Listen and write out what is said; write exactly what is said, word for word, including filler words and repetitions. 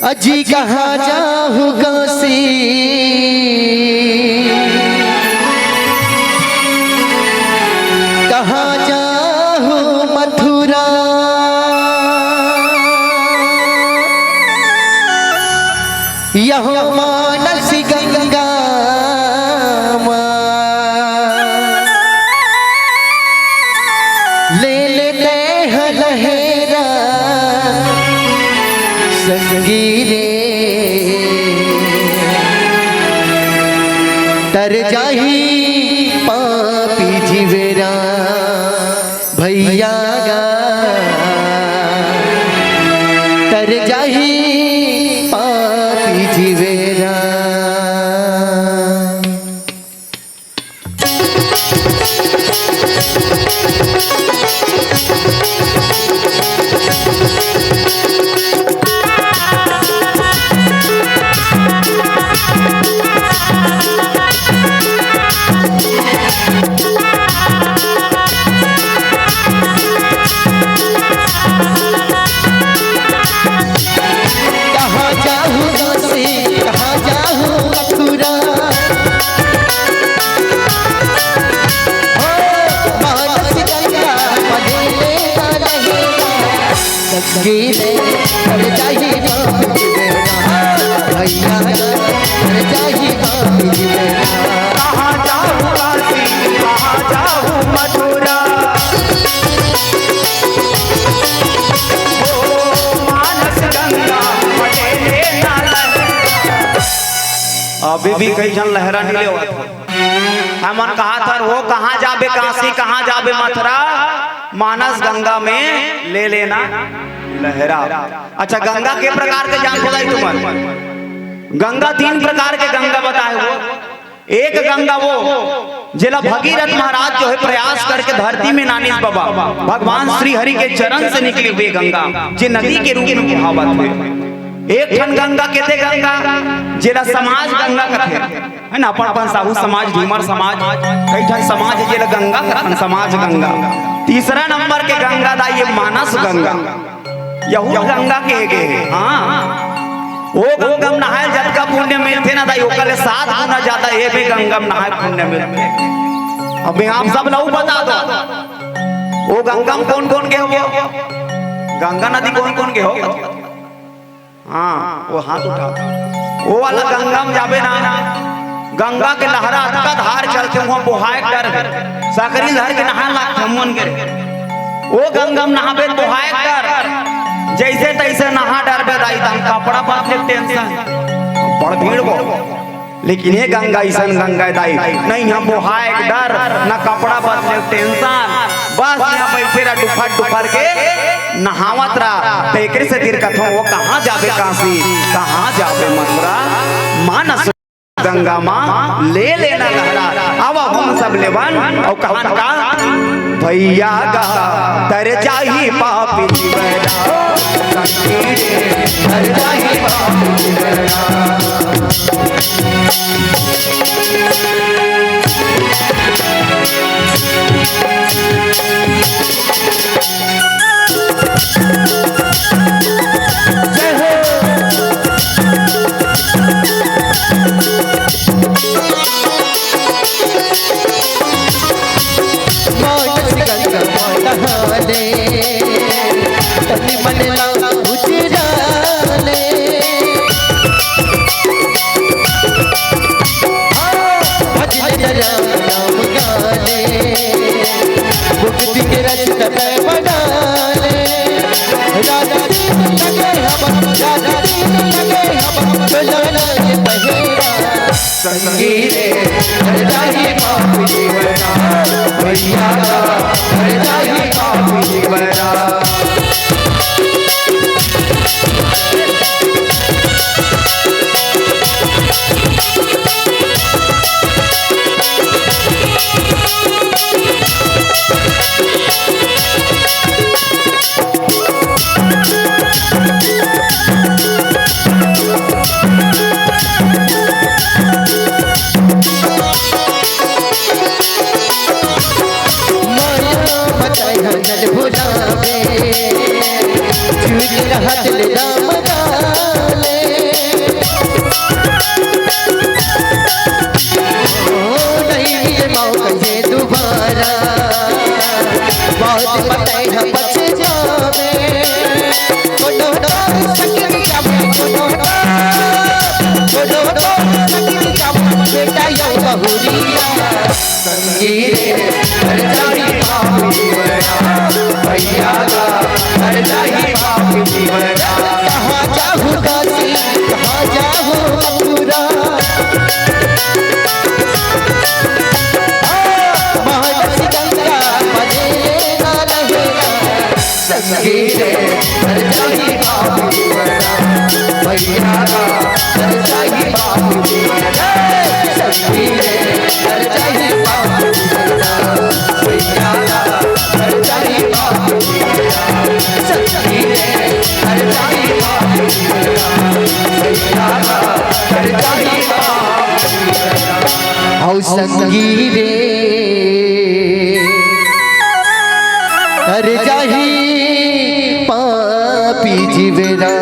अजी कहाँ जाहू काशी, कहाँ जाहू मथुरा, यहू मानस गंगा मा ले लेते हैं लहरा संगी रे। तर जाही पापी जीवेरा भैया गा, तर जाही पापी जीवेरा। कहाँ जाहू काशी, कहाँ जाहू मथुरा। हो, मानस गंगा मले लेना लहरा। संगी रे, तर जाही बाप जी बेटा। भैया रे, तर जाही बाप जी बेटा। कहाँ जाहू काशी, कहाँ जाहू मथुरा। ओ मानस गंगा मले लेना लहरा। अभी भी कई झन लहरा नइ लेवत हे। हमन कहाथन, ओ कहाँ जाबे काशी, कहाँ जाबे मथुरा, मानस गंगा में ले लेना लहरा। अच्छा, गंगा के प्रकार के जानथो दाई तुमन? गंगा तीन प्रकार के गंगा बताए हो। एक गंगा वो जेला भगीरथ महाराज जो है प्रयास करके धरती में लानिस बाबा, भगवान श्री हरि के चरण से निकली हुई गंगा, जे नदी के रूप में बहावत हे। एक ठन गंगा केते गंगा, जेला समाज गंगा कथे, है ना? अपन अपन साहू समाज, धूमर समाज, कई ठन समाज हे जेला गंगा कथन, समाज गंगा। तीसरा नंबर के गंगा दाई ये मानस गंगा। यहू गंगा के गे हे। हाँ, ओ गंगा म नहाए जतका पुण्य मिलथे ना दाई, ओकर ले सात गुना ज्यादा ए भी गंगा म नहाए पुण्य मिलथे। अब मैं आप सब ला बता दो, ओ गंगा म कौन कौन गे हो? गंगा नदी कौन कौन गे हो? हाँ, ओ हाथ उठा। ओ वाला गंगा म जाबे ना, गंगा के लहरा अतका धार चलथे, उहाँ बोहाए के डर हे। सकरी धर के नहा लागथे हमन के। ओ गंगा म नहाबे त बोहाए के डर। जैसे तैसे नहा डरबे दाई, तहन कपड़ा बदले के tension। बड़ भीड़ हो। लेकिन ये गंगा अइसन गंगा हे दाई, न इहाँ बोहाए के डर, न कपड़ा बदले के tension। बस इहाँ बइठे रह, डुफर डुफर के नहावत रह। त एकरे सेती कथों, ओ कहाँ जाबे काशी, कहाँ जाबे मथुरा, मानस गंगा मा ले लेना लहरा। आवा हम सब लेवन अउ कहन का, भैया गा, तर जाही पापी जीवेरा। तर जाही पापी जीवेरा। जय हो। मानस गंगा मा नहाले, तन मन ला उजराले। भजन राम नाम गाले, मुक्ति के रस्ता तय बना ले। रात दिन लगे हम, रात दिन लगे हम, बुलाना ये पहेरा। संगी रे, हर जाही पाप जीवेरा, भैया गा, हर जाही पाप जीवेरा। माया बताए हर जल भुला छाती ले दाम डाले। ओ, नहीं मिले मौका ये दोबारा। बहुत पतई ह पछतावे। कोनो डोर सकिन जावे, कोनो डोर, कोनो डोर सकिन जावे, बेटा यो बहुरिया। संगी रे, हर जाई बाप जीवरा, भैया का, हर जाई बाप जीवरा। कहाँ जाहू काशी, कहाँ जाहू मथुरा। हाँ, महर्षि गंगा बने ना रहेगा। संगी रे, हर जाई बाप जीवरा, भैया का, हर जाई बाप जीवरा। संगी रे, हर जाई बाप जीवरा, भैया का, हर जाई बाप जीवरा। संगी रे, हर जाई बाप जीवरा, भैया का, हर जाई बाप जीवरा। हौ संगी रे, हर जाई पापी जीवरा।